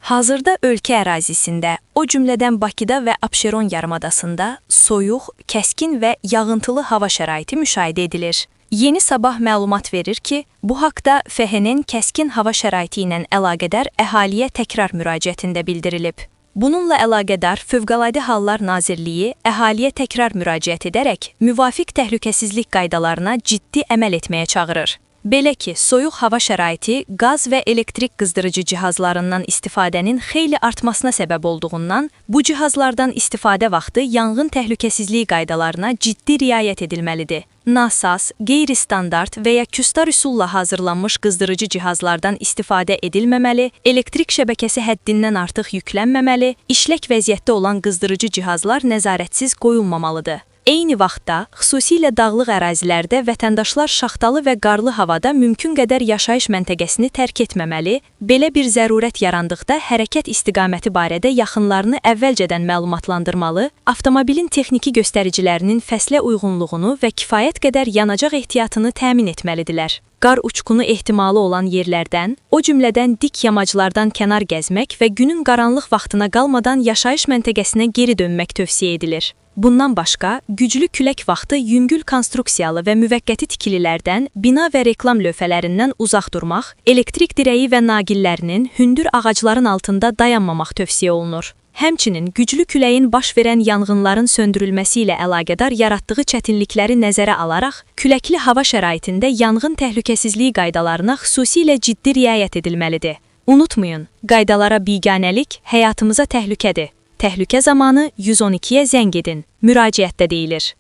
Hazırda ölkə ərazisində, o cümlədən Bakıda və Abşeron yarımadasında soyuq, kəskin və yağıntılı hava şəraiti müşahidə edilir. Yeni Sabah məlumat verir ki, bu haqda FHN-in kəskin hava şəraiti ilə əlaqədar əhaliyə təkrar müraciətində bildirilib. Bununla əlaqədar Fövqəladə Hallar Nazirliyi əhaliyə təkrar müraciət edərək müvafiq təhlükəsizlik qaydalarına ciddi əməl etməyə çağırır. Belə ki, soyuq hava şəraiti qaz və elektrik qızdırıcı cihazlarından istifadənin xeyli artmasına səbəb olduğundan, bu cihazlardan istifadə vaxtı yanğın təhlükəsizliyi qaydalarına ciddi riayət edilməlidir. Nasaz, qeyri-standart və ya küstar üsulla hazırlanmış qızdırıcı cihazlardan istifadə edilməməli, elektrik şəbəkəsi həddindən artıq yüklənməməli, işlək vəziyyətdə olan qızdırıcı cihazlar nəzarətsiz qoyulmamalıdır. Eyni vaxtda, xüsusilə dağlıq ərazilərdə vətəndaşlar şaxtalı və qarlı havada mümkün qədər yaşayış məntəqəsini tərk etməməli, belə bir zərurət yarandıqda hərəkət istiqaməti barədə yaxınlarını əvvəlcədən məlumatlandırmalı, avtomobilin texniki göstəricilərinin fəslə uyğunluğunu və kifayət qədər yanacaq ehtiyatını təmin etməlidirlər. Qar uçqunu ehtimalı olan yerlərdən, o cümlədən dik yamaclardan kənar gəzmək və günün qaranlıq vaxtına qalmadan yaşayış məntəqəsinə geri dönmək tövsiyə edilir. Bundan başqa, güclü külək vaxtı yüngül konstruksiyalı və müvəqqəti tikililərdən, bina və reklam lövhələrindən uzaq durmaq, elektrik dirəyi və naqillərinin hündür ağacların altında dayanmamaq tövsiyə olunur. Həmçinin güclü küləyin baş verən yanğınların söndürülməsi ilə əlaqədar yaratdığı çətinlikləri nəzərə alaraq, küləkli hava şəraitində yanğın təhlükəsizliyi qaydalarına xüsusilə ciddi riayət edilməlidir. Unutmayın, qaydalara biganəlik həyatımıza təhlükədir. Təhlükə zamanı 112-yə zəng edin. Müraciətdə deyilir.